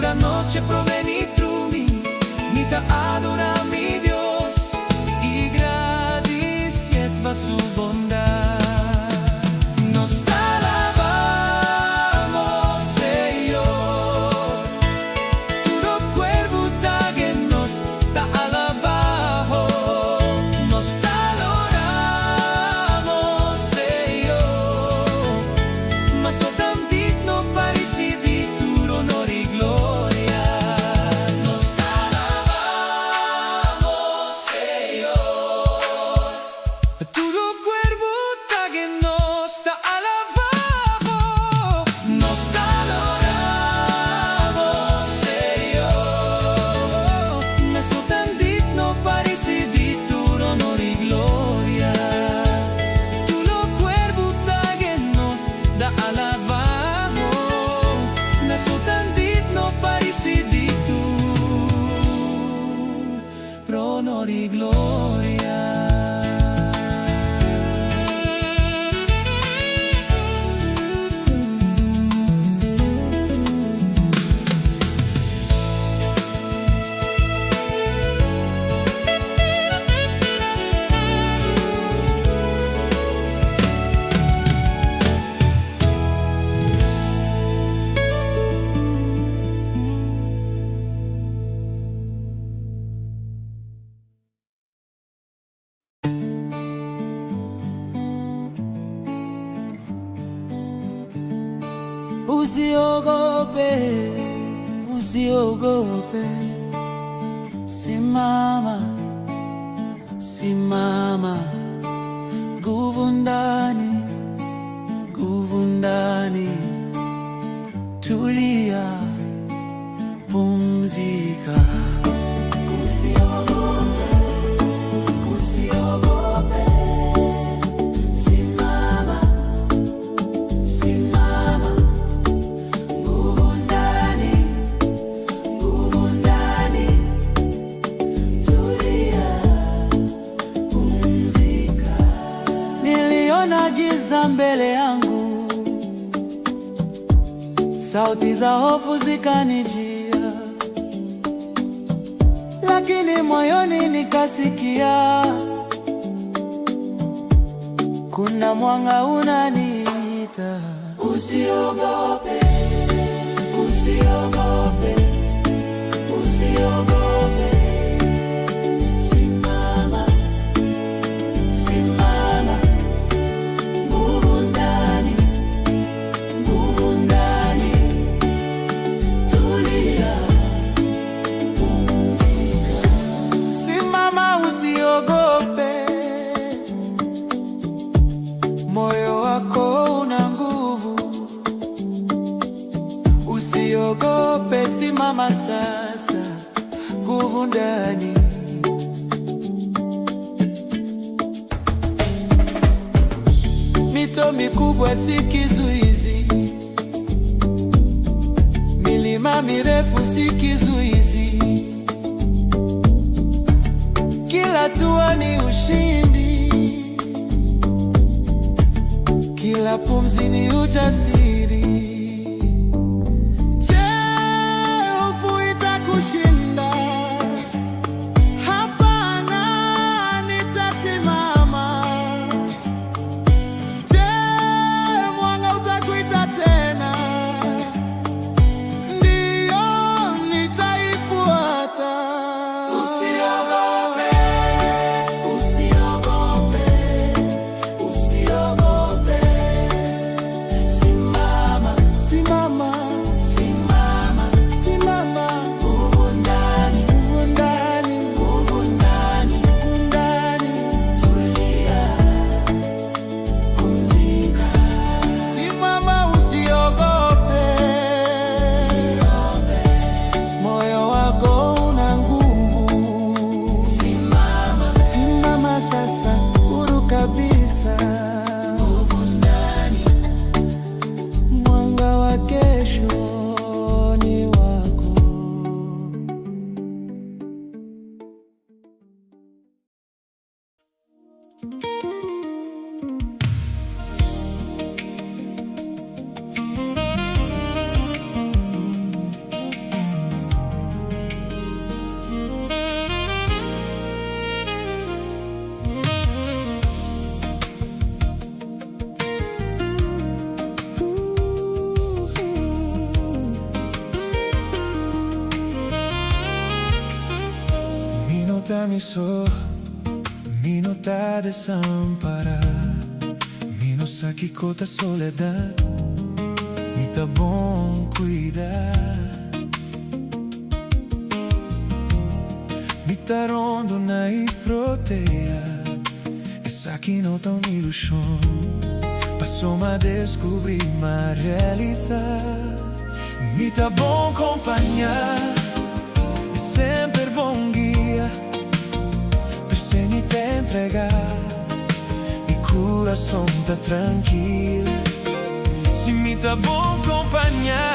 Anochi promé mi drumi, mi ta adorá mi Dios i gradisié pa su bondat. Nos ta alabá Bo, Señor. Tur kuerpo ta nos ta alabá Bo. Nos ta adorá Bo, Señor. Mas tan digno pa risibí tur honor i gloria. Nos ta alabá Bo, Señor. Tur kuerpo ta nos ta alabá Bo. Nos ta adorá Bo, Señor. Mas tan digno pa risibí tur honor i gloria. Tur kuerpo ta nos ta alabá Bo. Mas tan digno pa risibí tur honor i gloria. Usiogope, usiogope, simama, simama, nguvu ndani, nguvu ndani, tulia, pumzika. Usiogope, usiogope, simama, simama, nguvu ndani, nguvu ndani, tulia, pumzika. Niliona giza mbele yangu, sauti za hofu zikanijia, lakini moyoni nikasikia kuna mwanga unaniita. Usiogope, usiogope, usiogope, simama, simama, nguvu ndani, nguvu ndani, tulia, pumzika. Simama, usiogope, moyo wako una nguvu. Usiogope, simama sasa, nguvu ndani. Mito mikubwa si kizuizi, milima mirefu si kizuizi. Kila hatua ni ushindi, kila pumzi ni ujasiri. Je, hofu itakushinda? Hapana, nitasimama. Je, mwanga utakuita tena? Ndiyo, nitaifuata. Usiogope, usiogope, usiogope. Simama. ta mi so, mi no ta desampará. Mi no sa kiko ta soledat, mi ta bon kuidá. Mi ta rondoná i proteá, esaki no ta un ilushon. Paso m'a deskubrí, m'a realisá, mi ta bon kompañá i semper bon guia. P'esei mi ta entregá, mi kurason ta trankil. Si mi ta bon kompañá,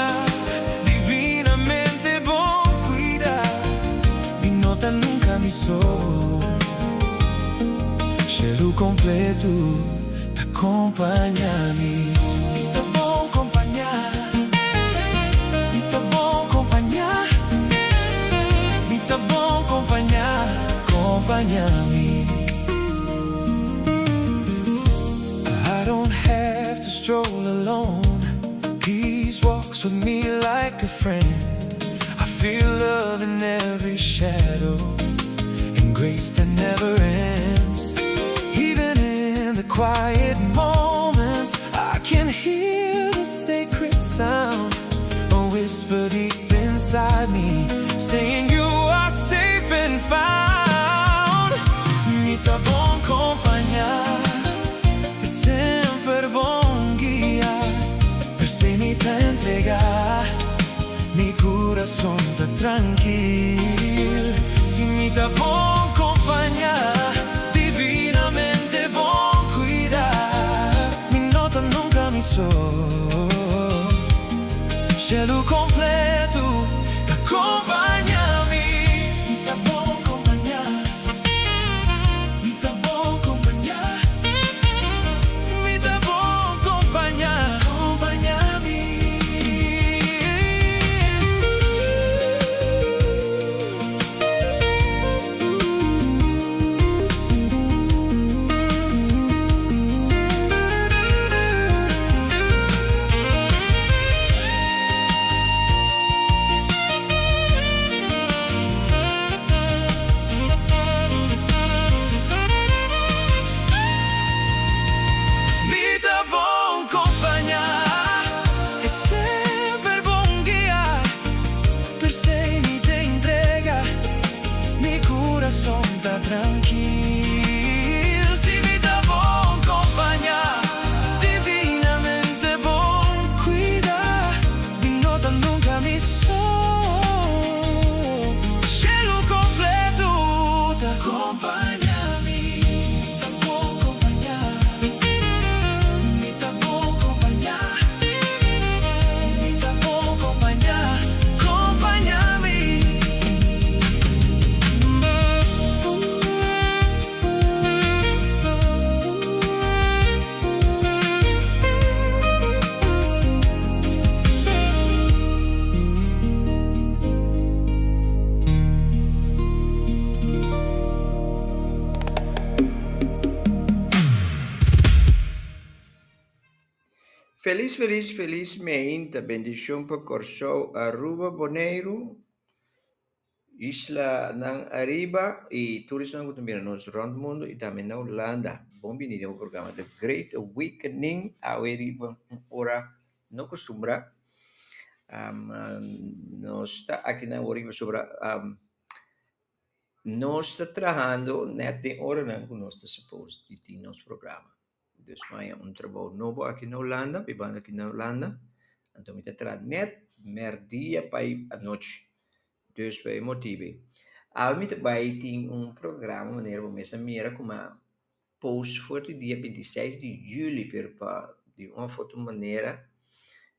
divinamente bon kuidá, mi no ta nunka mi so. Shelu kompletu ta kompañá mi. Mi ta bon kompañá, mi ta bon kompañá, mi ta bon kompañá, kompañá mi. I don't have to stroll alone, Peace walks with me like a friend, I feel love in every shadow, and grace that never ends. Even in the quiet moments, I can hear the sacred sound, a whisper deep inside me, saying you are safe and found. Mi ta bon kompañá, i semper bon guia, p'esei mi ta entregá, mi kurason ta trankil. Si mi ta bon kompañá, divinamente bon kuidá, mi no ta nunka mi so. Shelu kompletu ta kompañá mi. Mi ta bon kompañá, mi ta bon kompañá, mi ta bon kompañá, kompañá mi. Mi ta bon kompañá, e semper bon guia, p'esei mi ta entrega, mi kurason ta trankil. Si mi ta bon kompañá, divinamente bon kuidá, mi no ta nunka mi so. Shelu kompletu ta kompañá mi. Ta bon kompañá, mi ta bon kompañá, mi ta bon kompañá, kompañá mi. Felis felis felis meinta bendishon pa Kòrsou Aruba Boneiru Islanan Ariba i tur esnan ku ta mira nos rònt mundu i tambe na Hulanda. Bon bini den bo programa The Great Awakening awe riba un ora no kustumbrá. Nos ta aki na ora pasobra nos ta trahando nèt den oranan ku nos ta suppose di tin nos programa. Dus mi haña un trabou nobo aki na Hulanda, bibando aki na Hulanda, anto mi ta traha nèt mèrdia pa i anochi. Dus pa e motibu ei. Awe mi ta bai tin un programa manera bo mes a mira ku mi a post for di dia bintiseis di juli, pero pa di un òf otro manera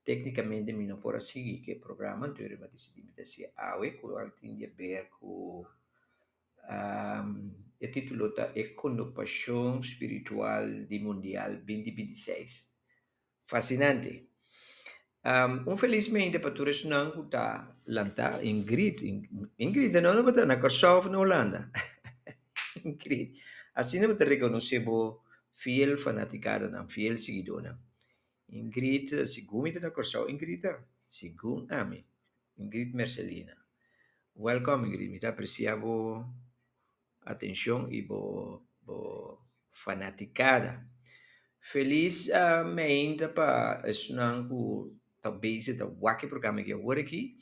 téknikamente mi no por a sigui ku e programa, anto mi a disidí mi ta hasié awe ku al tin di aber ku. E título ta E Konopashon Spiritual di Mundial binti 26. Fasinante! Un felis mente pa tur esnan ku ta lantá. Ingrid, Ingrid no no ta na Kòrsou òf na Hulanda? Ingrid, asina bo ta rekonosé bo fiel fanatikadonan, fiel siguidónan. Ingrid, segun mi ta na Kòrsou, Ingrid ta, segun ami. Ingrid Mercelina. Welcome Ingrid, mi ta aprecia bo atencion y bo bo fanaticada. Feliz meinta pa esnan cu ta bezig ta wak e programa aki awor aki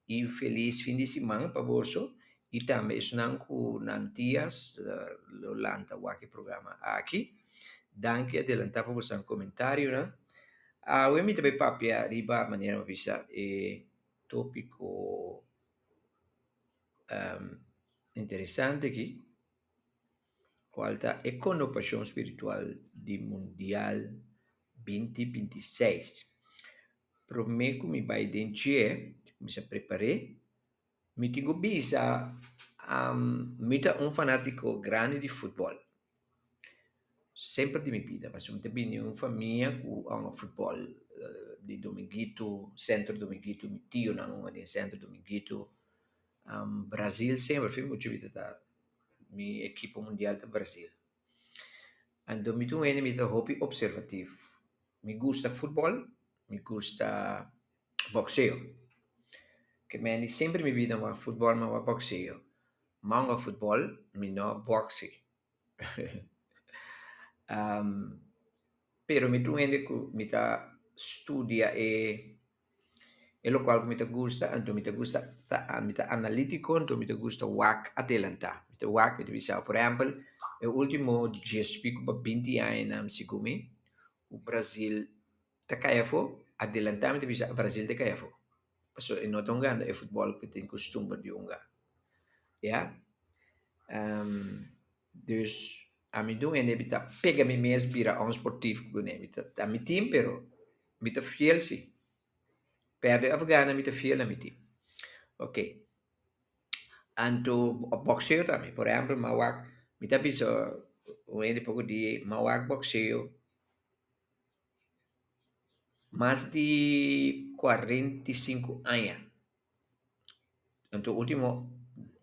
y feliz fin di siman pa boso y tambe esnan cu na Antillas lo lanta wak e programa aki. Danki adelanta pa boso comentarionan. Awe mi ta bay papia riba manera mi a bisa e topico interesante aki, cual ta e connotacion spiritual di Mundial binti 26. Prome cu mi bay den dje, cuminsa prepare, mi tin cu bisa mi ta un fanatico grandi di futbol. Semper di mi bida, pasobra mi ta bini di un famia cu hunga futbol di Dominguito, Centro Dominguito, mi tionan hunga den Centro Dominguito. Brasil semper, fin mucha mi ta mi ekipo mundial ta Brasil. Anto mi ta un hende mi ta hopi observatief. Mi gusta futbol, mi gusta boxeo. Ke mende semper mi bida mi wak futbol, mi wak boxeo. Mi a hunga futbol, mi no a boxea. Pero mi ta un hende ku mi ta studia e e lokual ku mi ta gusta, anto mi ta gusta ta mi ta analítiko, anto mi ta gusta wak adelantá. Mi ta wak, mi ta bisa, por ehèmpel, e último dies piku pa binti añanan segun mi, ku Brasil ta kai afó, adelantá mi ta bisa Brasil ta kai afó. Pasobra e no ta hungando e futbòl ku tin kustumber di hunga. Ya. Dus ami ta un hende mi ta pega mi mes bira onsportief kuné. Mi ta ta mi team pero mi ta fiel si. Pèrdè òf gana mi ta fiel na mi team. Oké. Anto bòkseo tambe. Por ehèmpel mi a wak, mi ta bisa un hende poko dia, mi a wak bòkseo mas di 45 aña. Anto ultimo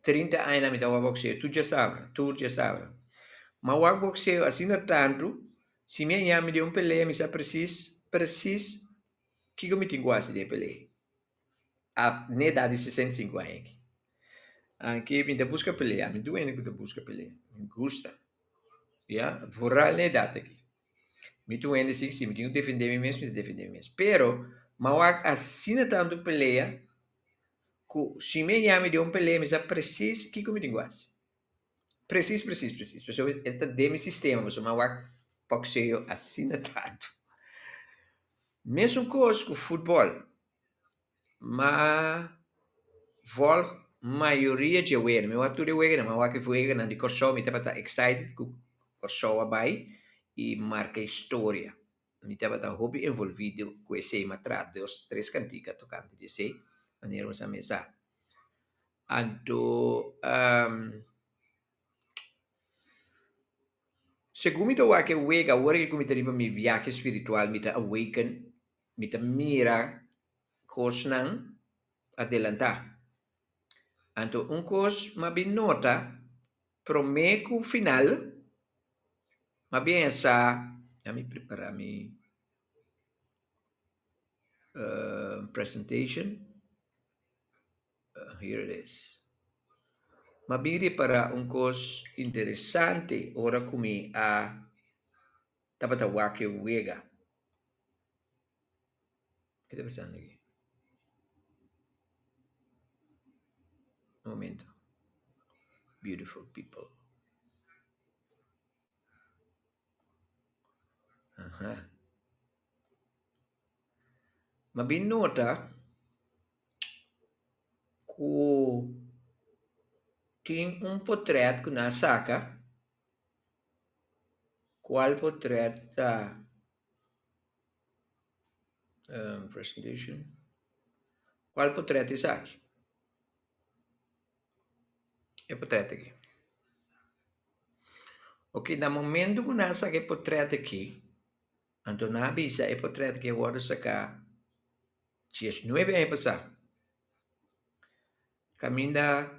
30 añanan mi ta wak boxeo tur djasabra, tur djasabra. Mi a wak boxeo asina tantu, si mi a yami den un pelea mi sa presis, presis kiko mi tin ku hasi den e pelea. A n'e edat di 65 aña aki. Anke mi ta buska pelea, mi duende ku ta buska pelea, mi gusta. Ya, vooral n'e edat aki. Mi ta un hende si, si mi tin ku defendé mi mes, mi ta defendé mi mes. Pero, mi a wak asina tantu pelea ku si mi a yami den un pelea mi sa presis kiko mi tin ku hasi. Presis, presis, presis. Pasobra e ta den mi sistema, pasobra mi a wak boxeo asina tantu. Mesun kos ku futbòl. Ma volg mayoria dje wega. Mi wak tur e weganan, mi a wak e weganan di Kòrsou, mi tabata excited ku Kòrsou a bai i marka historia. Mi tabata hopi envolvido ku esei, mi a traha dos, tres kantika tokante di esei, manera bo sa mesa. Anto segun mi ta wak e wega, awor ku mi ta riba mi viahe spiritual, mi ta awaken, mi ta mira kosnan adelantá. Anto un kos mi a bin nota promé ku final, mi a bin sa, ya mi prepará mi presentation, here it is. Mi a bin repará un kos interesante ora ku mi a tabata wak e wega. Ke ta pasando aki? Un momento. Beautiful people. Aha. Mi a bin nota ku tin un potret ku nan a saka, kual potret ta presentation, kual potret esaki? E potret aki. Ok, na momento ku nan a saka e potret aki, anto nan a bisa e potret aki a wòrdu saká 19 aña pasá. Kaminda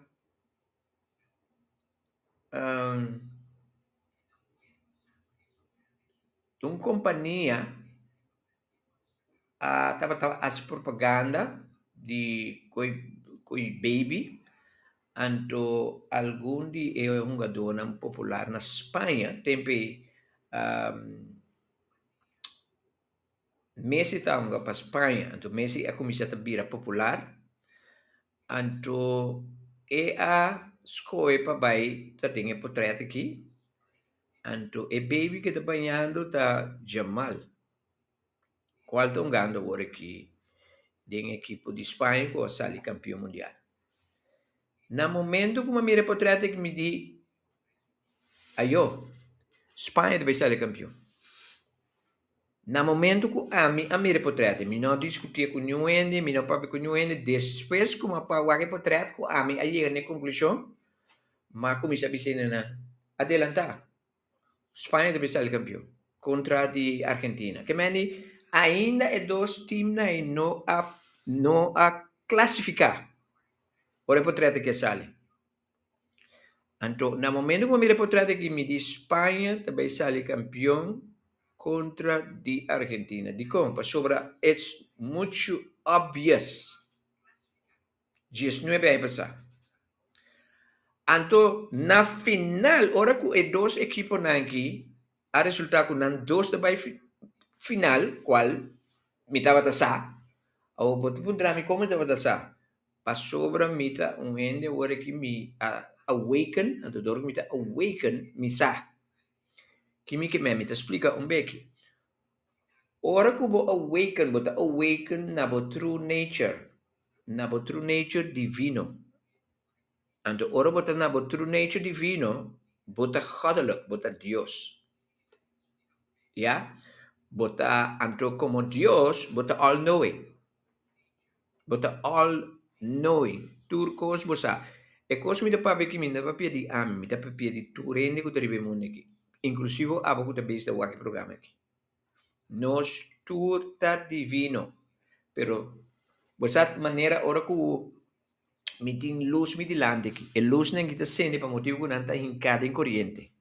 un kompania a tabata hasi propaganda di koi koi baby. Anto algun di e hungadónan popular na Spaña tempu ei Messi ta hunga pa Spaña, anto Messi a kuminsá ta bira popular, anto e a skohe pa bai ta den e potrèt aki, anto e baby ku ta bañando ta Jamal, kual ta hungando awor aki den ekipo di Spaña ku a sali kampion mundial. Na momento ku mi a mira e potrèt aki mi di, ayo, Spaña ta bai sali kampion. Na momento ku ami a mira e potrèt, mi no a diskutié ku niun hende, mi no a papia ku niun hende, despues ku mi a wak e potrèt ku ami a yega na e konklushon, mi a kuminsá bisa hendenan, adelantá, Spaña ta bin sali kampion kontra di Argentina. Ke mende ainda e dos timnan ei no a no a klasifiká ora e potrèt aki a sali. Anto na momento ku mi mira e potrèt aki mi di Spaña ta bai sali kampion kontra di Argentina. Dikon? Pasobra it's muchu obvious. Diesnuebe aña pasá. Anto na final ora ku e dos ekiponan aki a resultá ku nan dos ta bai final kual mi tabata sa. Awor bo ta puntra mi kon mi tabata sa? Pasobra mi ta un hende awor aki mi a awaken, anto dor ku mi ta awaken mi sa. Ki mi ke men? Mi ta splika un beki. Ora ku bo awaken, bo ta awaken na bo true nature, na bo true nature divino. Anto ora bo ta na bo true nature divino, bo ta goddelijk, bo ta Dios. Ya? Bo ta, anto komo Dios, bo ta all knowing. Bo ta all knowing. Tur kos bo sa. E kos ku mi ta papia aki, mi no ta papia di ami, mi ta papia di tur hende ku ta riba e mundu aki, inklusivo abo ku ta bista wak e programa aki. Nos tur ta divino. Pero bo sa manera ora ku mi tin lus mi dilanti aki, e lusnan aki ta sende pa motibu ku nan ta hinká den koriente.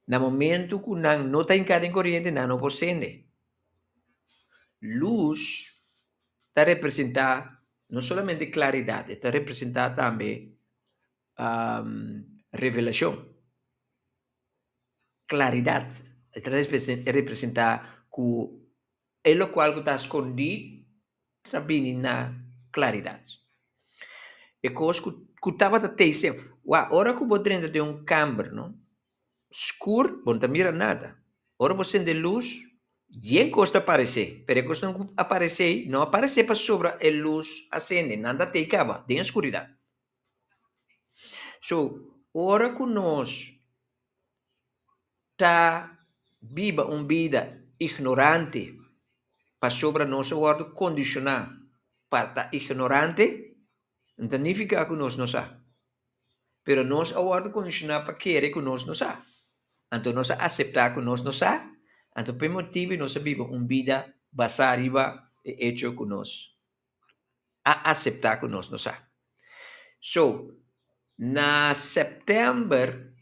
Na momento ku nan no ta hinká den koriente, nan no por sende. Lus ta representá no solamente klaridat, e ta representá tambe revelashon, klaridat. E ta representá ku e lokual ku ta skondí ta bini na klaridat. E kos ku tabata tei semper, wak, ora ku bo drenta den un kamber no, skur bo no ta mira nada. Ora bo sende lus, yen kos ta aparesé, pero e kosnan ku aparesé no aparesé pasobra e lus a sende, nan ta tei kaba den e skuridat. So, ora ku nos ta biba un bida ignorante pasobra nos a wòrdu kondishoná pa ta ignorante, no ta nifiká ku nos no sa. Pero nos a wòrdu kondishoná pa kere ku nos no sa. Anto nos a aseptá ku nos no sa, anto pa e motibu nos a biba un bida basá riba e echo ku nos a aseptá ku nos no sa. So, na sèptèmber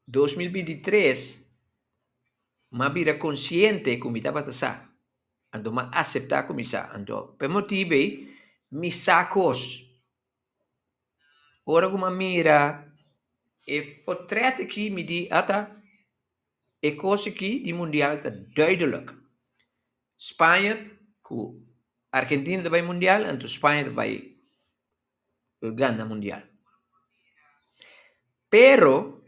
2023 m'a bira konsiente ku mi tabata sa. Anto m'a aseptá ku mi sa. Anto pa e motibu ei mi sa kos. Ora ku m'a mira e potrèt aki mi di ata e kos aki di mundial ta duidelijk. Spaña ku Argentina ta bai mundial anto Spaña ta bai gana mundial. Pero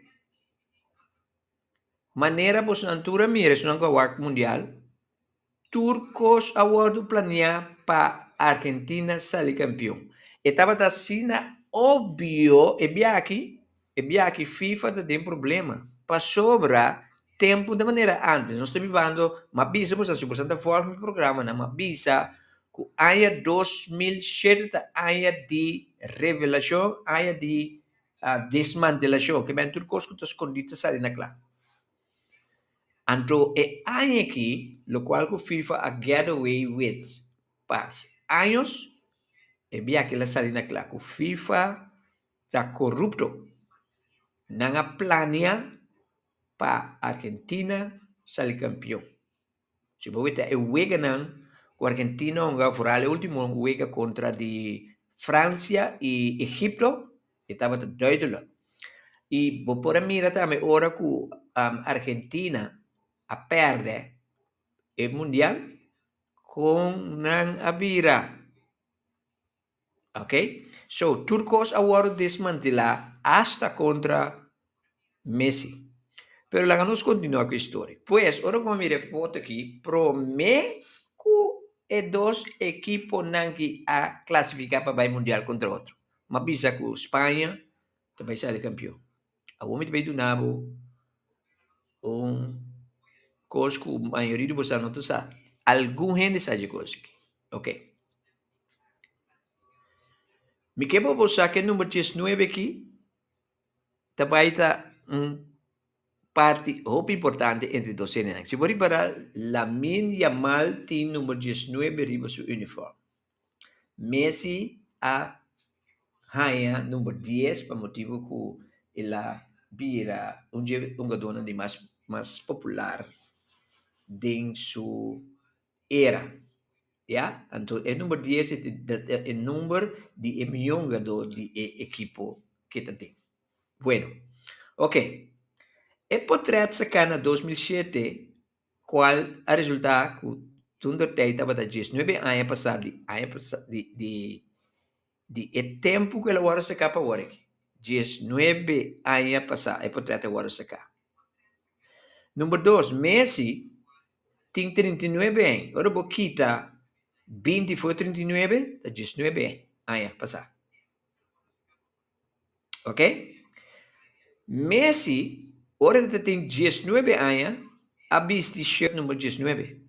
manera bosonan tur a mira esunnan ku a wak mundial tur kos a wòrdu planeá pa Argentina sali kampion. E tabata asina obvio e biaha e biaha aki FIFA ta den problema pasobra tempu ta manera antes nos ta bibando m'a bisa boso si boso ta vòlg mi programanan m'a bisa ku aña 2007 ta aña di revelashon aña di desmantelashon ke men tur kos ku ta skondí ta sali na kla. Anto e aña aki lokual ku FIFA a get away with pa años e biaha aki el a sali na kla ku FIFA ta korupto. Nan a plania pa Argentina sali kampion. Si bo weta e weganan ku Argentina hunga, foral e ultimo wega kontra di Francia y Egipto e tabata duidelijk. Y bo por a mira tambe ora cu Argentina a perde e mundial con nan a bira. Ok, so tur cos a wordo desmantela hasta contra Messi. Pero laga nos continua cu e story. Pues, ora cu mi mira e foto aki, prome cu e dos ekiponan ki a clasifica pa bay mundial contra otro. M'a bisa cu Spaña ta bay sali campeon. Awor mi ta bay duna bo un cos cu mayoria di boso no ta sa. Algun hende sa dje cos aki. Ok. Mi ke pa bo sa ke number diesnuebe aki ta bai ta un parti hopi importante entre dos hendenan. Si bo ripara, Lamine Yamal tin number diesnuebe riba su uniform. Messi a haña number dies pa motibu ku el a bira un dje hungadónan di mas mas popular den su era. Ya, anto e number dies e e number di e mihó hungadó di e ekipo ke ta den. Bueno, ok. E potrèt saká na 2007 kual a resultá ku toentertijd tabata diesnuebe aña pasá di aña pasá di di di e tempu ku el a wòrdu saká pa awor aki. Diesnuebe aña pasá e potrèt a wòrdu saká. Number dos, Messi tin 39 aña. Ora bo kita 20 for 39, ta 19 aña pasá. Ok? Messi, ora e ta tin 19 aña, a bisti shirt number 19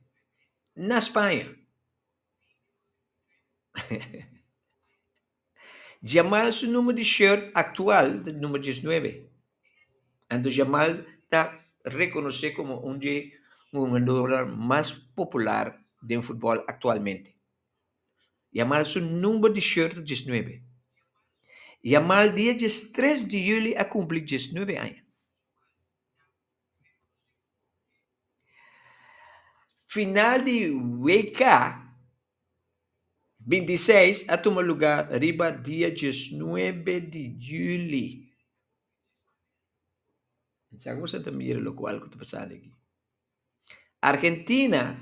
na Spaña. Jamal su number di shirt actual ta number 19. Anto Jamal ta reconoce como un dje hungadornan mas popular den futbol actualmente. Yamal su number di shirt ta 19. Yamal dia 13 di juli a cumpli 19 aña. Final di WK 26 a tuma lugar riba dia 19 di juli. Sa ku boso ta mira lokual ku ta pasando aki. Argentina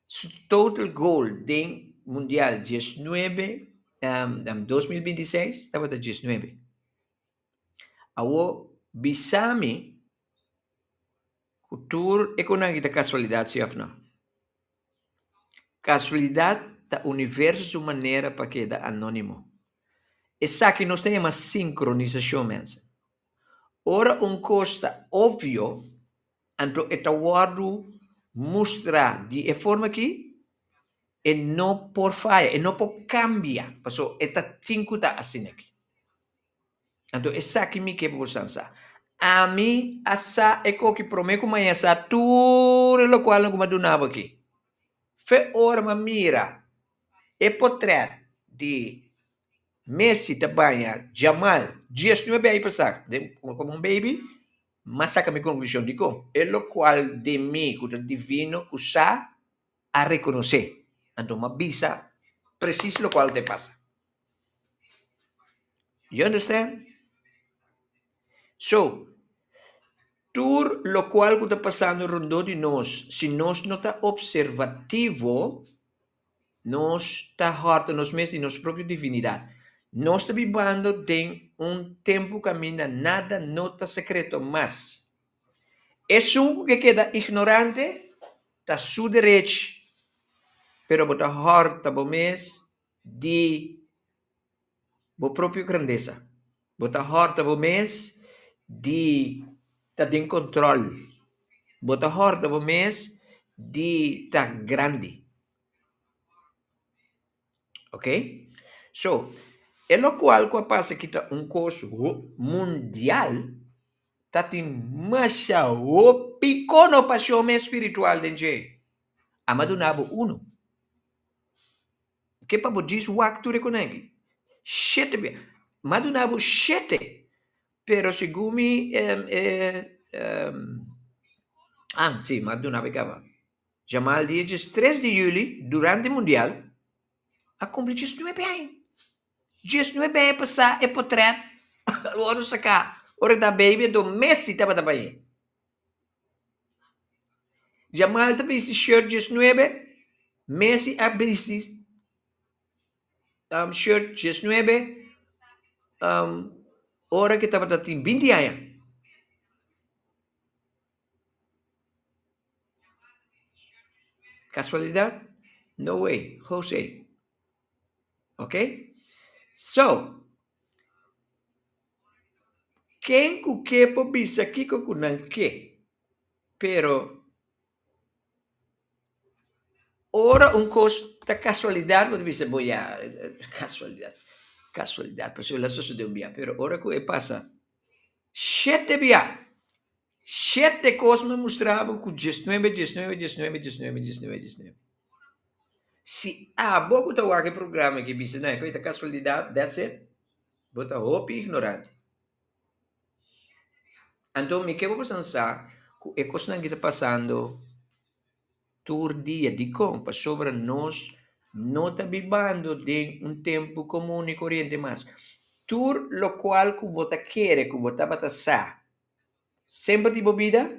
su total goal den mundial 19 2026 tabata 19. Awor bisa mi ku tur e konan aki ta kasualidat si òf no? Kasualidat ta universo su manera pa keda anónimo. Esaki nos ta yama sinkronisashon mensen. Ora un kos ta opvio, anto e ta wòrdu mustra di e forma aki, e no por faya, e no por kambia, pasobra e ta tin ku ta asina aki. Anto esaki mi ke pa boso sa. Ami a sa e koki promé ku maña sa tur e lokualnan ku mi a duna bo aki. Fe ora mi a mira e potrèt di Messi ta baña Jamal 19 aña pasá den komo un baby, mi a saka mi konklushon dikon e lokual den mi ku ta divino ku sa a rekonosé. Anto mi a bisa presis lokual ta e pasa. You understand? So, tur lokual ku ta pasando rondó di nos, si nos no ta opservativo, nos ta hòrta nos mes di nos propio divinidat. Nos ta bibando den un tempu kaminda nada no ta sekreto mas. Esun ku ke keda ignorante ta su derechi, pero bo ta hòrta bo mes di bo propio grandesa. Bo ta hòrta bo mes di ta den kòntròl. Bo ta hòrta bo mes di ta grandi. Ok? So, e lokual ku a pasa aki ta un kos mundial, ta tin masha hopi konopashon mes spiritual den dje. Ama duna bo unu. Ke pa bo djis wak tur e koneki? Shete bia. M'a duna bo shete, pero segun mi ah, si, m'a duna bo e kaba. Jamal dia djes tres di juli, durante mundial, a kumpli djes nuebe aña. 19 aña pasá e potrèt a wòrdu saká ora e ta baby anto Messi tabata bañ'é. Jamal ta bisti shirt 19, Messi a bisti shirt 19 ora ku e tabata tin 20 aña. Casualidad? No way, Jose. Ok? So, ken ku ke por bisa kiko ku nan ke, pero ora un kos ta kasualidat bo ta bisa bo ya, kasualidat, kasualidat, pasobra el a sosodé un bia, pero ora ku e pasa shete bia, shete kos mi a mustra bo ku diesnuebe, diesnuebe, diesnuebe, diesnuebe, diesnuebe, diesnuebe. Si abo ku ta wak e programa aki bisa nan ku e ta kasualidat, that's it, bo ta hopi ignorante. Anto mi ke bo pasan sa ku e kosnan ki ta pasando tur dia. Dikon? Pasobra nos no ta bibando den un tempu komun i koriente mas. Tur lokual ku bo ta kere ku bo tabata sa semper di bo bida,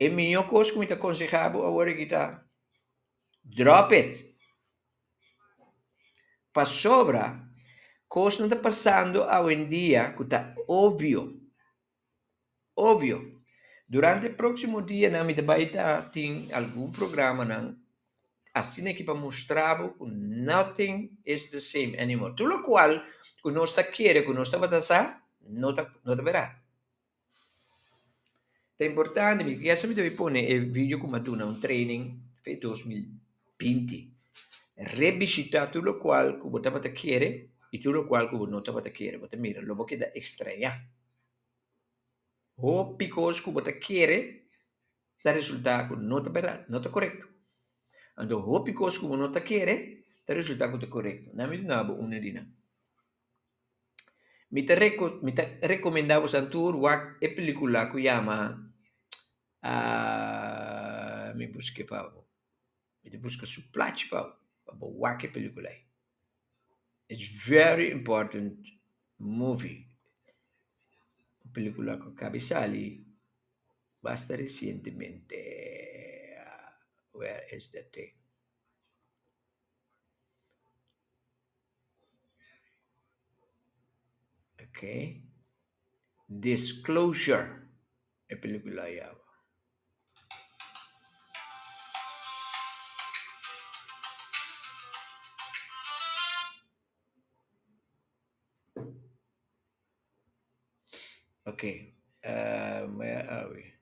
e mihó kos ku mi ta konsehá bo awor aki ta, drop it! Pasobra kosnan ta pasando awendia ku ta obvio. Obvio. Durante e próksimo dianan mi ta bai ta tin algun programanan asina aki pa mustra bo ku nothing is the same anymore. Tur lokual ku nos ta kere ku nos tabata sa no ta no ta bèrdat. Ta importante, mi kier sa mi ta bai pone e video ku mi a duna un training fe 2020. Rebishitá tur lokual ku bo tabata kere i tur lokual ku bo no tabata kere. Bo ta mira lo bo keda ekstrañá. Hopi kos ku bo ta kere ta resultá ku no ta bèrdat, no ta korekto. Anto hopi kos ku bo no ta kere ta resultá ku ta korekto. Nan mi duna bo unu di nan. Mi ta mi ta rekomendá boso tur wak e pelikula ku yama mi busk'e pa bo, mi ta buska su plachi pa bo, pa bo wak e pelikula ei. It's very important movie. Un pelicula cu cabe sali basta recientemente. Where is that thing? Okay. Disclosure e pelicula yama. Ok, where are we?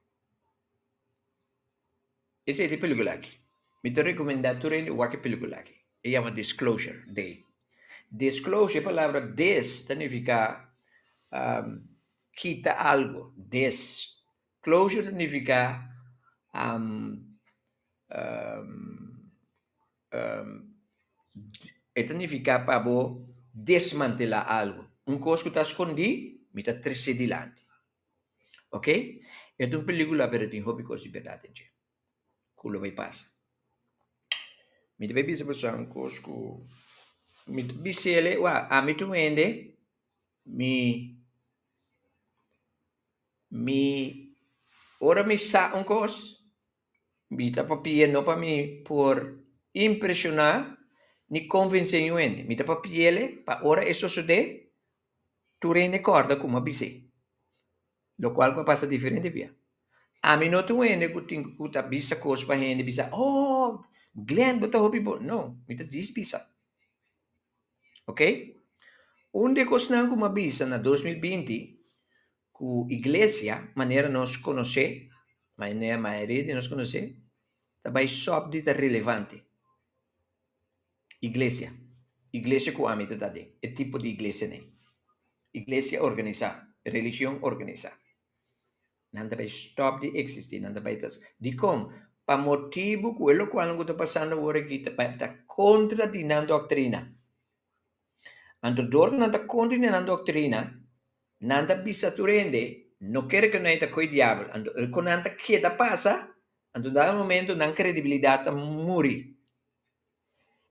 Esei ta e pelicula aki. Mi ta recomenda tur hende wak e pelicula aki. E yama Disclosure Day. Disclosure, e palabra dis ta nifica kita algo, dis. Closure ta nifica e ta nifica pa bo desmantela algo. Un cos cu ta scondi, mi ta trece dilanti. Ok, e ta un pelicula pero tin hopi cos di berdad den dje cu lo bay pasa. Mi ta bay bisa boso un cos cu mi ta bisele, wak, ami ta un hende mi Mi ora mi sa un kos, mi ta papia no pa mi por impreshoná ni konvensé niun hende. Mi ta papi'el pa ora e sosodé, tur hende kòrda ku mi a bis'é, lokual ku a pasa diferente bia. Ami no ta un hende ku tin ku ta bisa kos pa hende bisa, oh, Glenn bo ta hopi bon. No, mi ta djis bisa. Ok, un di e kosnan ku mi a bisa na 2020 ku iglesia manera nos konosé, manera mayoria di nos konosé, ta bai sòp di ta relevante. Iglesia, iglesia ku ami ta ta den, e tipo di iglesianan. Iglesia organisá, religion organisá. Nan ta bai stòp di eksistí, nan ta bai ta. Dikon? Pa motibu ku e lokualnan ku ta pasando awor aki ta bai ta kontra di nan doktrina. Anto dor ku nan ta kontra di nan doktrina, nan ta bisa tur hende, no kere ku nan ta koe diabel. Anto e ku nan ta keda pasa, anto dado momento nan kredibilidat ta muri.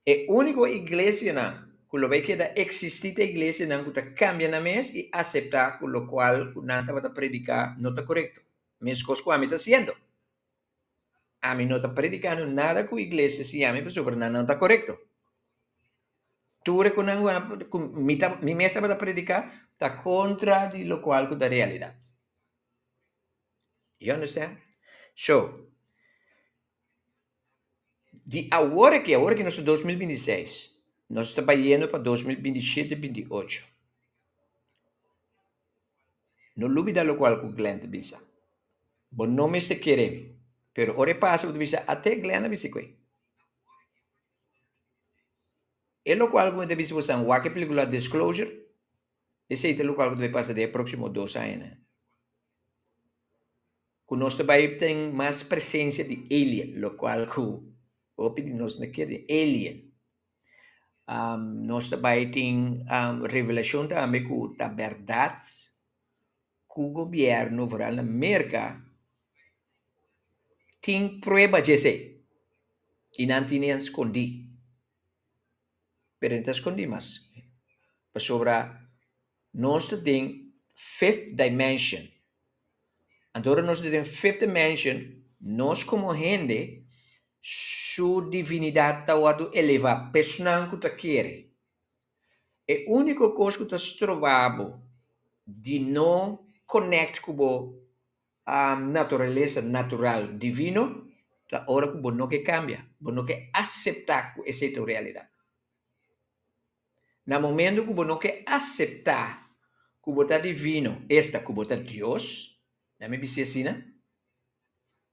E úniko iglesianan. ku lo bai keda eksistí ta iglesianan ku ta kambia nan mes i aseptá ku lokual ku nan tabata prediká no ta korekto, meskos ku ami ta hasiendo. Ami no ta predikando nada ku iglesia siña mi pasobra nan no ta korekto. Tur e ku nan ku mi ta mi mes tabata prediká ta kontra di lokual ku ta realidat. You understand? So, di awor aki, awor aki nos ta 2026, nos ta bayendo pa 2027, 28. No lubida lokual ku Glenn ta bisa. Bo no mester kere mi, pero ora e pasa bo ta bisa ate Glenn a bisa koe. E lokual ku mi ta bisa bo san wak e pelikula Disclosure, esei ta lokual ku ta bai pasa den e próksimo dos añanan. Ku nos ta bai ten mas presensia di alien, lokual ku hopi di nos no kere, alien. Nos ta bai tin revelashon tambe ku ta bèrdat ku gobièrnu, vooral na Merka, tin prueba dje esei i nan tene nan skondí. Pero no ta skondí mas pasobra nos ta den fifth dimension. Anto ora nos ta den fifth dimension, nos komo hende su divinidat ta wòrdu elevá pa esnan ku ta kere. E úniko kos ku ta stroba bo di no connect ku bo naturalesa natural divino ta ora ku bo no ke kambia, bo no ke aseptá ku esei ta un realidat. Na momento ku bo no ke aseptá ku bo ta divino, esta ku bo ta Dios, nan mi bisa asina,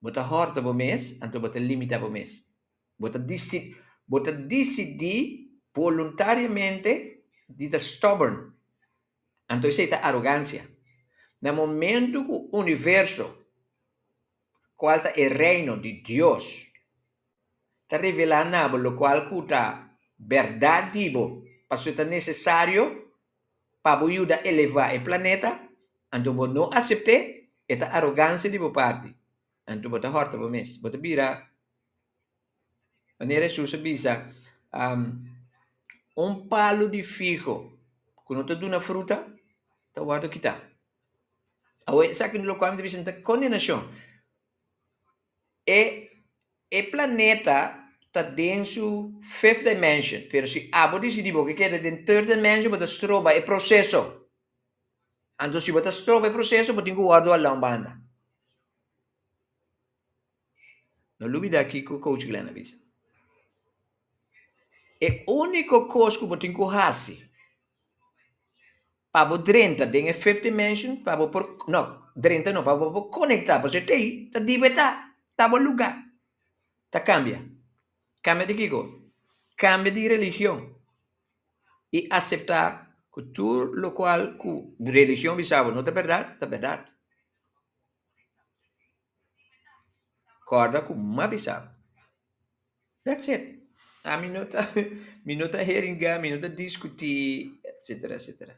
bo ta hòrta bo mes, anto bo ta limitá bo mes. Bo ta disi bo ta disidí boluntariamente di ta stubborn. Anto esei ta arogansia. Na momento ku universo, kual ta e reino di Dios, ta revelá na bo lokual ku ta bèrdat di bo, pasobra ta nesesario pa bo yuda elevá e planeta, anto bo no asept'é, e ta arogansia di bo parti. Anto bo ta hòrta bo mes. Bo ta bira Manera Hesus a bisa, un palu di figo ku no ta duna fruta ta wòrdu kitá. Awor esaki lokual mi ta bisa no ta kondenashon. E e planeta ta den su fifth dimension, pero si abo disidí bo ke keda den third dimension bo ta stroba e proseso. Anto si bo ta stroba e proseso bo tin ku wòrdu alá un banda. No lubida kiko Coach Glenn a bisa. E úniko kos ku bo tin ku hasi pa bo drenta den e fifth dimension, pa bo por, no, drenta no, pa bo por konektá, pasobra tei ta di bo e ta, ta bo lugá, ta kambia. Kambia di kiko? Kambia di religion i aseptá ku tur lokual ku religion bisa bo no ta bèrdat, ta bèrdat. Kòrda ku m'a bisa bo. That's it. Ami no ta, mi no ta heringa, mi no ta diskutí, etsetera, etsetera.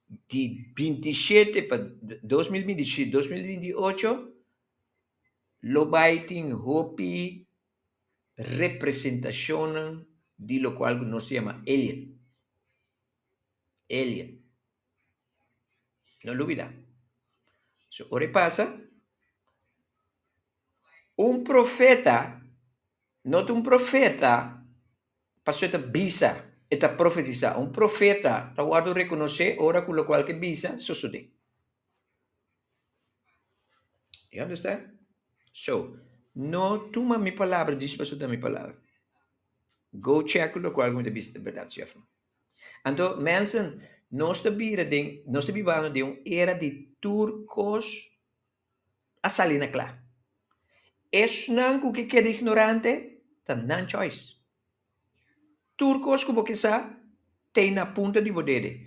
Di 27 pa 2027, 2028 lo bai tin hopi representashonnan di lokual ku nos ta yama alien. Alien. No lubida. So ora e pasa, un profeta no ta un profeta pasobra e ta bisa, e ta profetisá. Un profeta ta wòrdu rekonosé ora ku lokual ke bisa sosodé. You understand? So, no tuma mi palabra djis pasobra ta mi palabra. Go check ku lokual ku mi ta bisa ta bèrdat si òf no. Anto mensen, nos ta bira den, nos ta bibando den un era di tur kos a sali na kla. Esnan ku ke keda ignorante ta nan choice. Tur kos ku bo ke sa t'ei na punta di bo dede.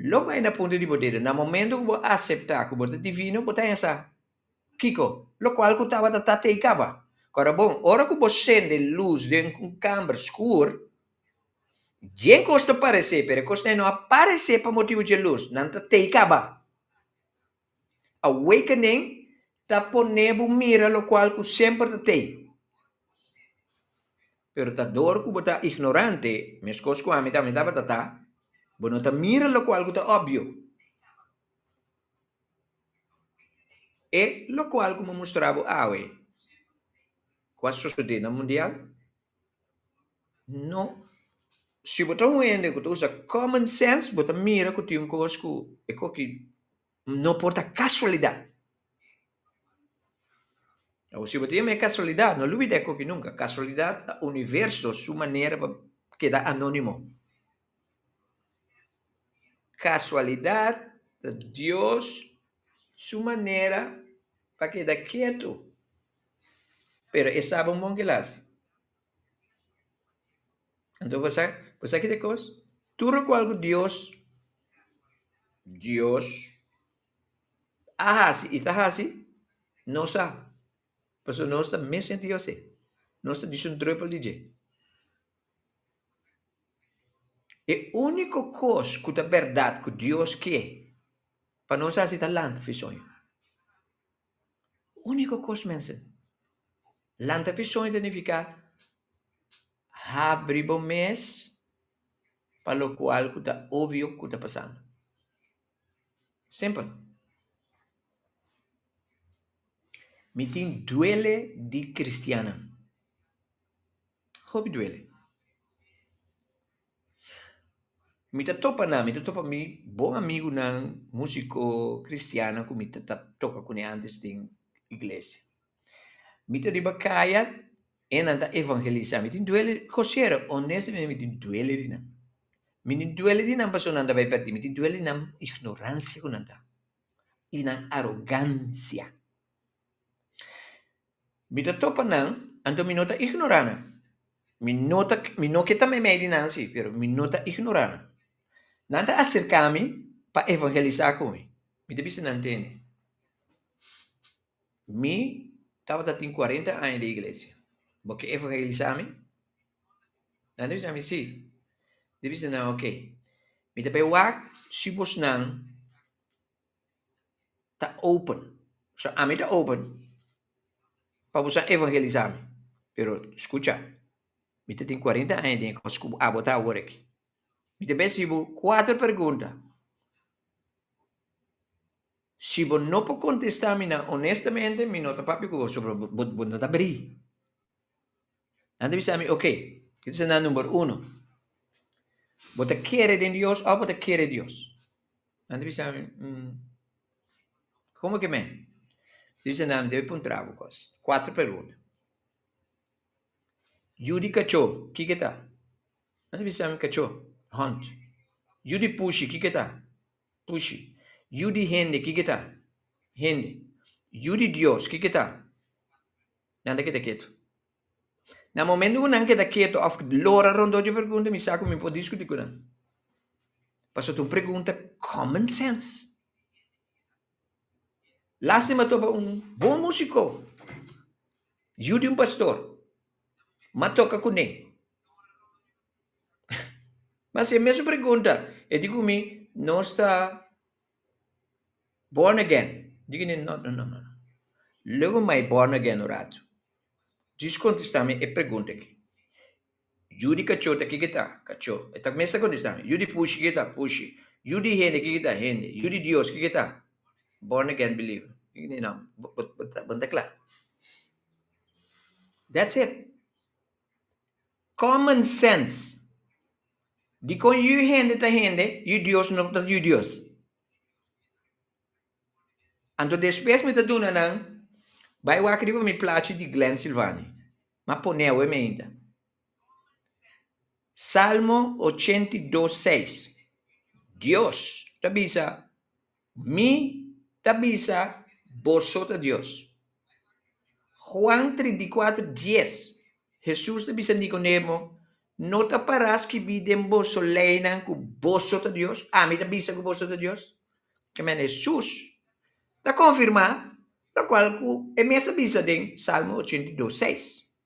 Lo bai na punta di bo dede. Na momento ku bo aseptá ku bo ta divino, bo ta haña sa. Kiko? Lokual ku tabata ta t'ei kaba. Kòrda bon, ora ku bo sende lus den un kamber skur, Dje kos ta paresé, pero e kosnan no a paresé pa motibu dje lus, nan ta tei kaba. Awakening ta pone bo mira lokual ku semper ta tei. Pero ta dor ku bo ta ignorante, meskos ku ami tambe tabata ta, bo no ta mira lokual ku ta obvio. E lokual ku mi mustra bo awe ku a sosodé na mundial, no. Si bo ta un hende ku ta usa common sense, bo ta mira ku tin un kos ku e koki no por ta kasualidat. Awor si bo ta yama e kasualidat, no lubida e koki nunka, kasualidat ta universo su manera pa keda anónimo. Kasualidat ta Dios su manera pa keda ketu, pero e sa bon bon kila hasi. Anto bo sa, bo sa ki ta e kos? Tur lokual ku Dios, Dios a hasi i ta hasi, nos sa. Pasobra nos ta mes den Dios ei. Nos ta djis un drùpel di dje. E úniko kos ku ta bèrdat ku Dios ke pa nos hasi ta lanta fi soño. Úniko kos mensen. Lanta fi soño ta nifiká habri bo mes pa lokual ku ta obvio ku ta pasando. Simpel. Mi tin duele di kristiannan. Hopi duele. Mi ta topa nan, mi ta topa mi bon amigunan músiko kristiannan ku mi ta toka kuné ántes den iglesia. Mi ta riba kaya e nan ta evangelisá. Mi tin duele, kosero, honestamente mi tin duele di nan. Mi tin duele di nan pasobra nan ta bai pèrdí, mi tin duele di nan ignoransia ku nan ta i nan arogansia. Mi ta topa nan, anto mi no ta ignorá nan. Mi no ta, mi no ke ta meimei di nan sí, pero mi no ta ignorá nan. Nan ta aserká mi pa evangelisá ku mi. Mi ta bisa nan tende, Mi tabata tin kuarenta aña den iglesia. Bo ke evangelisá mi? Nan ta bisa mi sí. Mi ta bisa nan, oke. Mi ta bai wak si bosnan ta open. So ami ta open pa bo sa evangelisa mi. Pero skucha, mi ta tin kuarenta aña den e kos ku abo ta awor aki. Mi ta besi bo kuater pregunta. Si bo no por kontesta mi nan honestamente, mi no ta papia ku bo, pasobra bo bo no ta bri. Nan ta bisa mi, ok, esei ta number uno. Bo ta kere den Dios òf bo ta kere Dios? Nan ta bisa mi, Komo ke men? Mi bisa nan, mi debe puntra bo kos. Kuater pregunta. Yu di kachó, kiko ta? Nan ta bisa mi, kachó, hònt. Yu di pushi, kiko ta? Pushi. Yu di hende, kiko ta? Hende. Yu di Dios, kiko ta? Nan ta keda ketu. Na momento ku nan keda ketu òf lora rondó dje pregunta, mi sa ku mi por diskutí ku nan. Pasobra ta un pregunta common sense. Lástima topa un bon músiko, yu di un pastor, m'a toka kuné. M'a hasi e mesun pregunta, e di ku mi, nos ta Born again. Di no, no, no, no. Luego mai born again un rato. Djis contesta mi e pregunta aki. Yu di cachó ta kiko ta? Cachó. E ta mester contesta mi. Yu di pushi kiko ta? Pushi. Yu di hende kiko ta? Hende. Yu di Dios kiko ta? Born again believer. No, bo, bo, bo ta cla. That's it. Common sense. Dikon yu hende ta hende, yu Dios no ta yu Dios? Anto despues mi ta duna nan, bai wak riba mi plachi di Glenn Silvani. M'a pone awe mi ainda. Salmo 82, 6. Dios ta bisa, Mi ta bisa boso ta Dios. Juan 34, 10. Hesus ta bisa Nikodemo, No ta pará skibí den boso leinan ku boso ta Dios? Ami ta bisa ku boso ta Dios? Ke men Hesus ta konfirmá lokual ku e mes a bisa den Salmo 82, 6.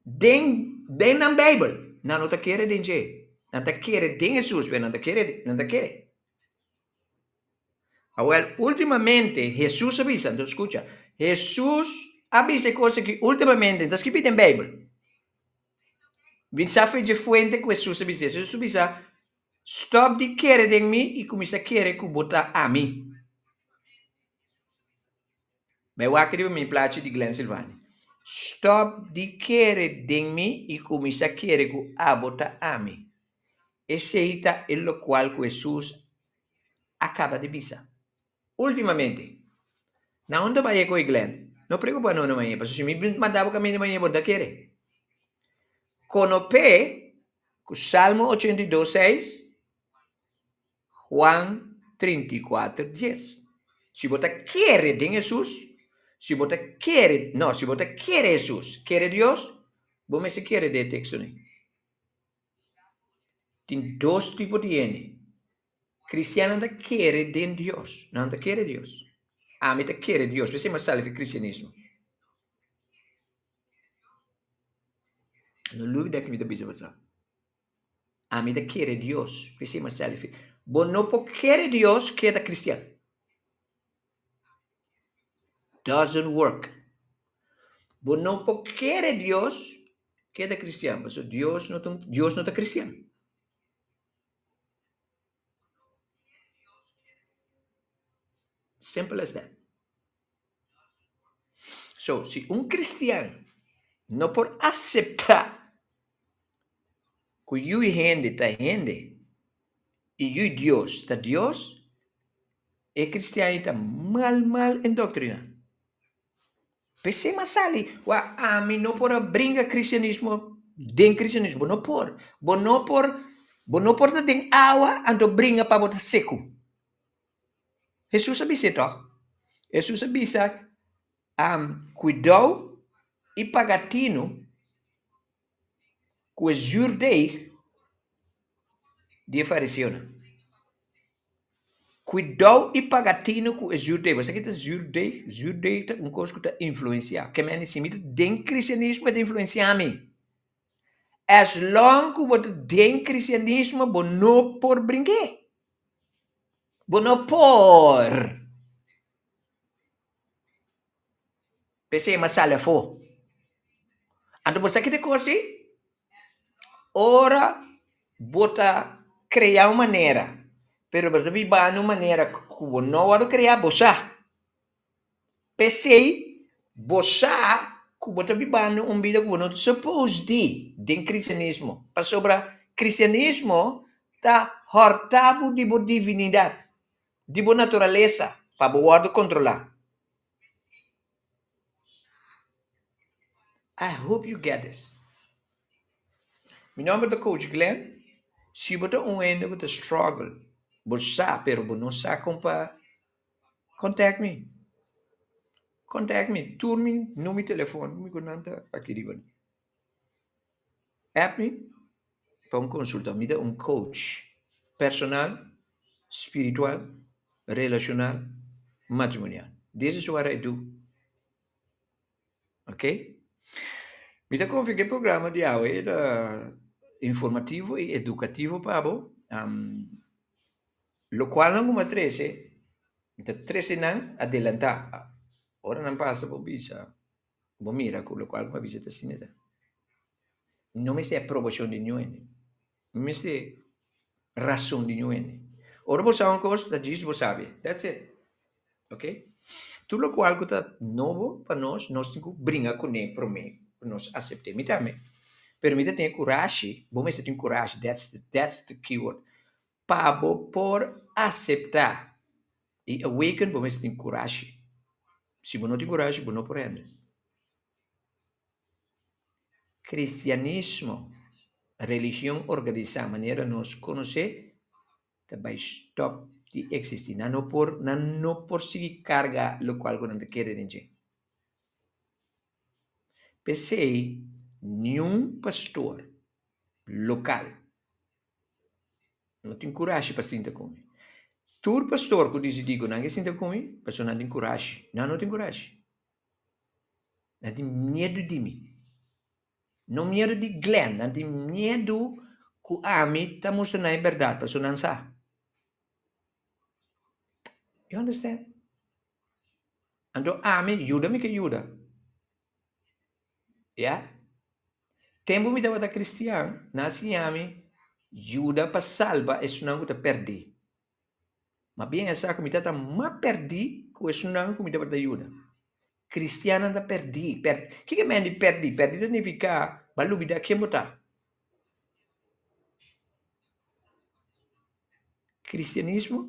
Den den nan Beibel, nan no ta kere den dje. Nan ta kere den Hesus, pero nan ta kere, nan ta kere. Awel, ultimamente Hesus a bisa, entonces skucha, Hesus. a bisa e kos aki últimamente, ta skibí den Beibel. Bin sa fe dje fuente ku Hesus a bisa. Hesus a bisa, Stòp di kere den mi i kuminsá kere ku bo ta ami. Bai wak riba mi plachi di Glen Silvani. Stòp di kere den mi i kuminsá kere ku abo ta ami. Esei ta e lokual ku Hesus a kaba di bisa. Últimamente, na unda bai e koe Glen? No preocupa no na mañe, pasobra si mi manda bo caminda mañe bo no ta kere. Konop'é ku Salmo 82, seis, Juan 34, dies. Si bo ta kere den Hesus, si bo ta kere, no, si bo ta kere Hesus, kere Dios, bo mester kere den e tekstonan. Tin dos tipo di hende. Kristiannan ta kere den Dios. Nan ta kere Dios. Ami ta kere Dios. P'esei mi a sali fi kristianismo. No lubida ki mi ta bisa boso. Ami ta kere Dios. P'esei mi a sali fi. Bo no por kere Dios keda kristian. Doesn't work. Bo no por kere Dios keda kristian. Pasobra Dios no ta, Dios no ta kristian. Simple as that. So, si un cristian no por acepta cu yui hende ta hende y yui Dios ta Dios, e cristian ta mal mal endoctrina. P'esei m'a sali, wak, ami no por a bringa cristianismo den cristianismo. Bo no por. Bo no por, bo no por ta den awa anto bringa pa bo ta seku. Hesus a bis'é tòg. Hesus a bisa, um, kuidou i paga tinu ku e zuurdeeg di e fariseonan. Kuidou i paga tinu ku e zuurdeeg. Bo sa ki ta zuurdeeg? Zuurdeeg ta un kos ku ta influensiá. Ke mende si mi ta den kristianismo e ta influensiá mi. As long ku bo ta den kristianismo bo no por bring'é. Bo no por. P'esei m'a sali afó. Anto bo sa ki ta kos ei? Ora bo ta krea un manera, pero bo ta biba na un manera ku bo no wòrdu krea, bo sa. P'esei bo sa ku bo ta bibando un bida ku bo no ta suppose di den kristianismo, pasobra kristianismo ta hòrta bo di bo divinidat, di bo naturalesa pa bo wòrdu kontrolá. I hope you get this. Mi nomber ta Coach Glenn. Si bo ta un hende ku ta struggle, bo sa pero bo no sa kon pa contact mi. Contact mi. Tur mi number di telefon mi ku nan ta aki riba. App mi pa un consulta. Mi ta un coach personal, spiritual, relacional, matrimonial. This is what I do. Ok. Mi ta confia cu e programa di awe ta informativo y educativo pa bo. Locualnan cu mi a trece, mi ta trece nan adelanta. Ora nan pasa bo bisa, bo mira cu locual cu mi a bisa ta asina ta. No mester aprobacion di niun hende. No mester rason di niun hende. Ora bo sa un cos, ta djis bo sabi. That's it. Ok. Tur locual cu ta nobo pa nos, nos tin cu bringa cune prome cu nos acepte. Mi tambe. Pero mi ta tin e curashi, bo mester tin curashi, that's the, that's the key word, pa bo por acepta y awaken bo mester tin curashi. Si bo no tin curashi, bo no por hende. Cristianismo, religion organisa manera nos conoce, ta bai stop di existi. Nan no por, nan no por sigui carga locual cu nan ta kere den dje. P'esey, niun pastor local no tin curashi pa sinta cu mi. Tur pastor cu dicidi cu nan ke sinta cu mi, pasobra nan tin curashi. Nan no tin curashi. Nan tin miedu di mi. No miedu di Glenn, nan tin miedu ku ami ta mustra nan e bèrdat, pasobra nan sa. You understand? Anto ami, yuda mi ke yuda. Ya. Tempu mi tabata kristian, nan a siña mi yuda pa salba esunnan ku ta pèrdí. Ma bien a sa ku mi tabata mas pèrdí ku esunnan ku mi tabata yuda. Kristiannan ta pèrdí. Kiko e men di pèrdí? Pèrdí ta nifiká bo a lubidá ken bo ta. Kristianismo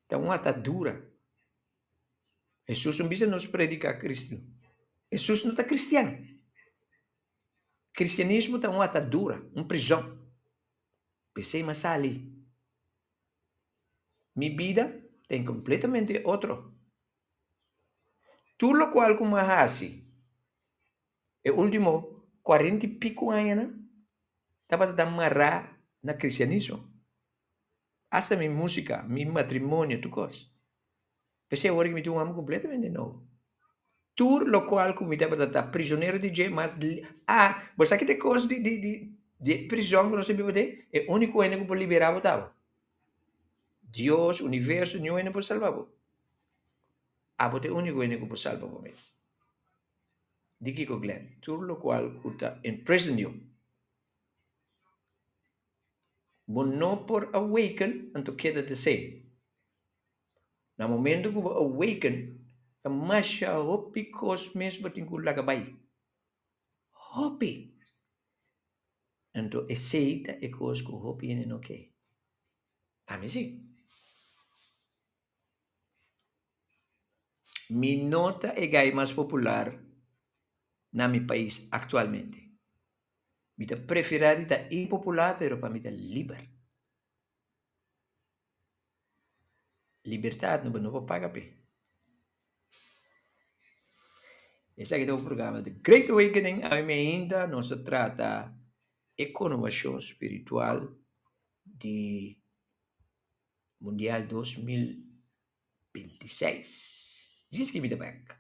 ta un atadura. Hesus no bisa nos prediká Kristu. Hesus no ta kristian. Kristianismo ta un atadura, un prizòn. P'esei mi a sali. Mi bida ta en kompletamente otro. Tur lokual ku mi a hasi e último kuarenta i piku añanan tabata ta mará na kristianismo. Asta mi músika, mi matrimonio, tur kos. P'esei awor mi tin un hòmber kompletamente nobo. Tur lokual ku mi tabata ta prizonero di dje mas ah, bo sa ki ta e kos di di di di e prizòn ku nos ta biba den? E úniko hende ku por liberá bo ta abo. Dios, universo, niun hende por salba bo. Abo ta e úniko hende ku por salba bo mes. Di kiko Glenn? Tur lokual ku ta imprison you. Bo no por awaken anto keda the same. Na momento ku bo awaken ta masha hopi kos mes bo tin ku laga bai. Hopi! Anto esei ta e kos ku hopi hende no ke. Ami si. Mi no ta e gai mas popular na mi pais aktualmente. Mi ta preferá di ta impopular pero pa mi ta liber. Libertat no bo no por paga p'e. Esaki ta un programa The Great Awakening. Ami mi ainda nos ta trata e konovashon spiritual di Mundial 2026. Djis ki mi ta bek.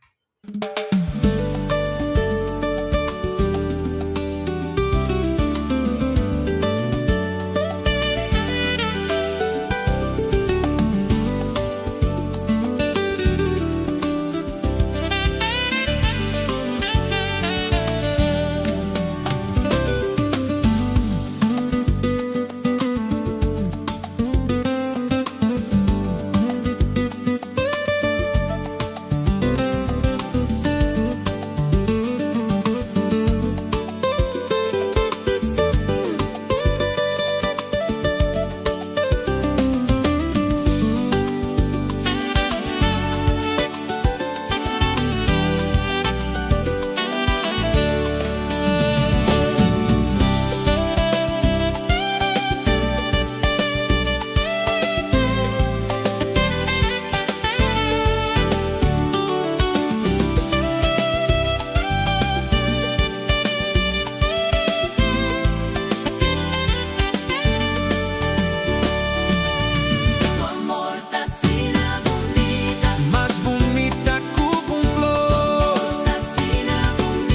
Mas bunita ku un flor.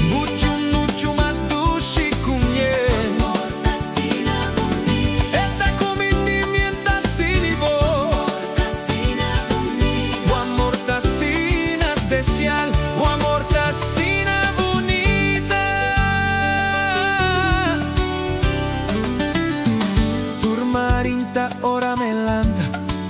Muchu muchu mas dushi ku miel. E ta kumindi mientras sini bos. Bo amor ta asina spesial. Bo amor ta asina bunita. Tur marinta ora me lanta,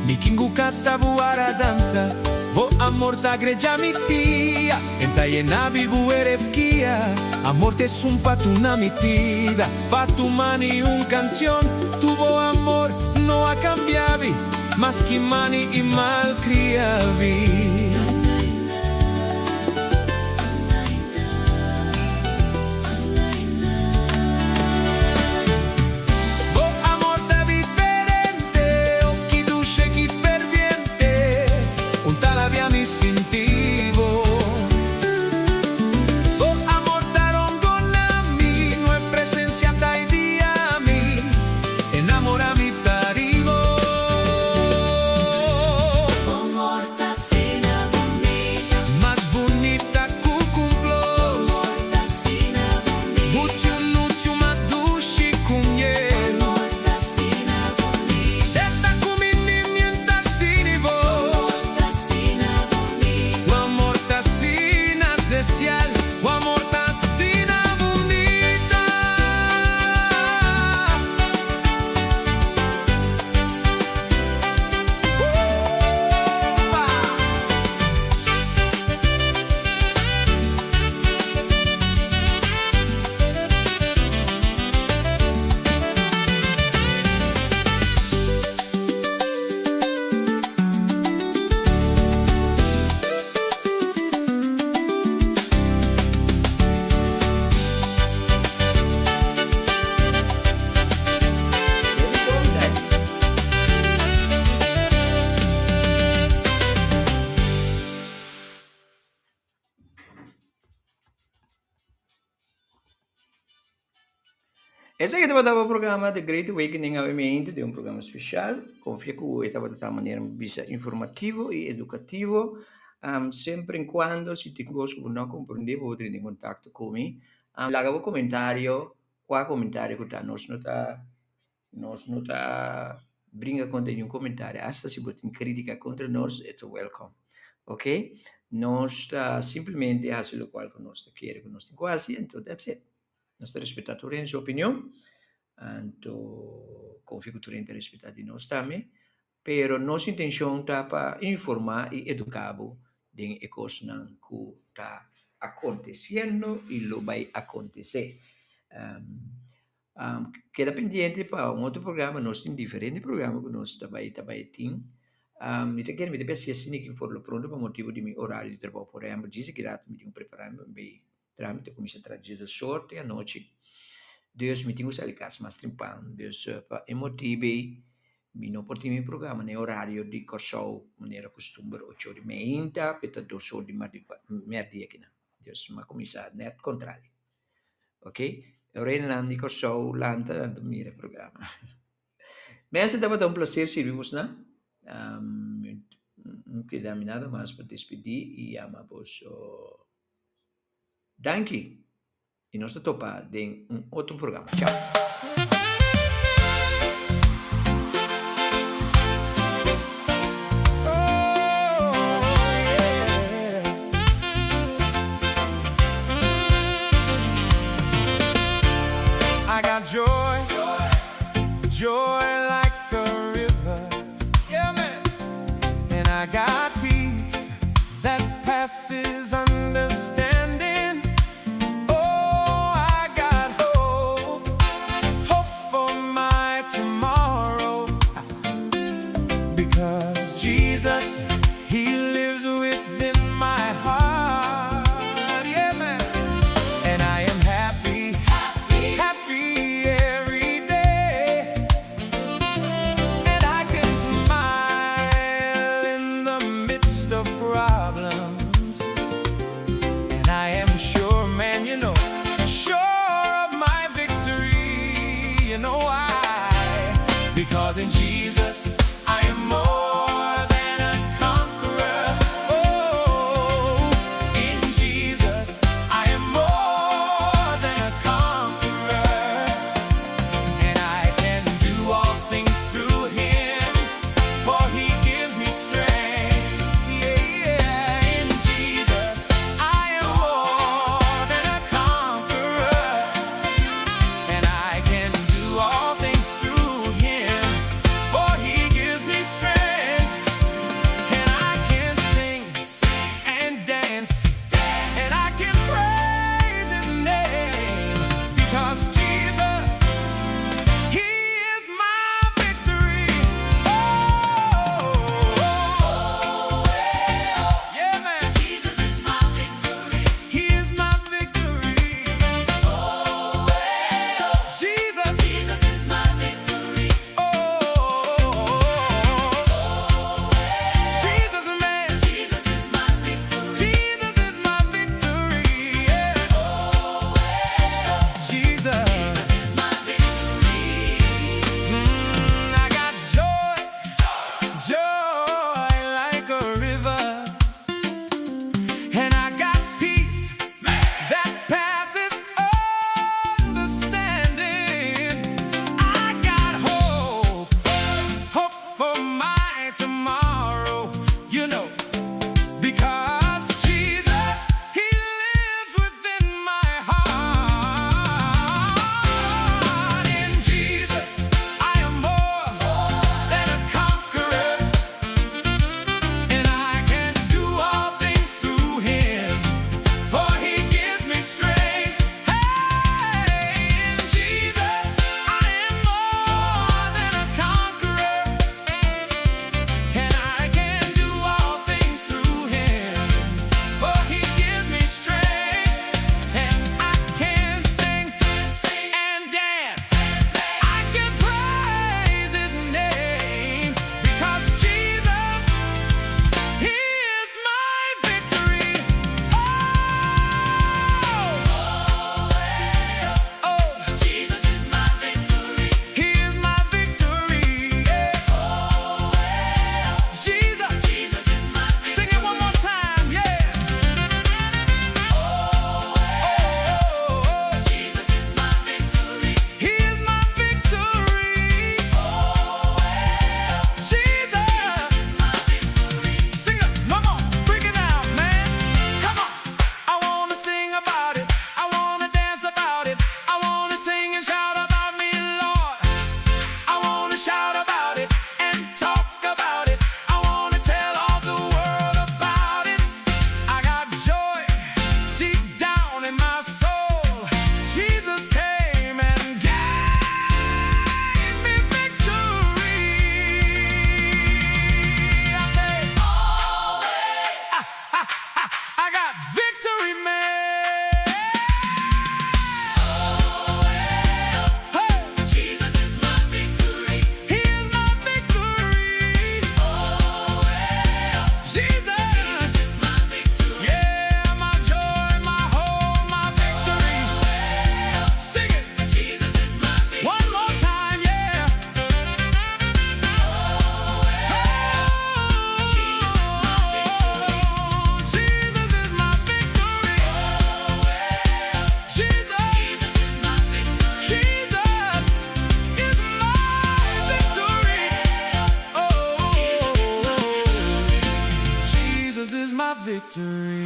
mi kingu kata buara dansa. Bo amor ta greja mi tia, en ta yena mi bu erefkia. Amor te sun pa tuna mi tida, fa tu mani un canción. Tu bo amor no a cambiabi, mas ki mani i malcriabi. Bo amor ta diferente, oh ki dushe ki ferviente, un ta labia mi sinti bo. Bo amor ta rondona mi, no e presencia ta idia mi, enamora mi ta ribo. Esaki tabata bo programa The Great Awakening awe den un programa spesial. Konfia ku e tabata ta manera bisa informativo i edukativo. Semper en kuando, si tin kos ku bo no komprondé, bo por drenta en kontakto ku mi. Laga bo komentario, kua komentario ku ta, nos no ta bringa kontra ningun komentario. Asta si bo tin krítika kontra nos, it's welcome. Ok? Nos ta simplemente hasi loke ku nos ke ku nos tin ku hasi, anto that's it. Nos ta respetá tur su opinion, anto konfia ku tur ta respetá di nos tambe, pero nos intenshon ta pa informá i eduká den e kosnan ku ta akontesiendo i lo bai akontesé. Keda pendiente pa un otro programa, nos tin diferente programa ku nos tambe tin. Mi ta kere mi ta asina ku por lo pronto pa motibu di mi orario di trabou. Por ehèmpel, djis aki ratu mi tin ku prepará mi trámite, kuminsá traha 10 or te anochi. Dus mi tin ku sali kas mas trempan. Dus pa e motibu mi no por tin mi programa na orario di Kòrsou manera kustumber 8'or di mainta, pa 2'or di mèrdia akinan. Dus m'a kuminsá nèt kontrario. Ok? Hendenan di Kòrsou lanta anto mira e programa. Mensen, tabata un plaser sirbi boso. No keda mi nada mas pa despedí i yama boso danki. I nos ta topa den un otro programa. Chao. Oh, yeah. I got joy, joy like a river. Yeah, man. And I got peace that passes understanding. Oh, I got hope, hope for my tomorrow. Because Jesus, He lives within my heart. Yeah, man. And I am happy, happy every day. And I can smile in the midst of problems. And I am sure, man, sure of my victory. You know why? Because in Jesus, I am more. Victory.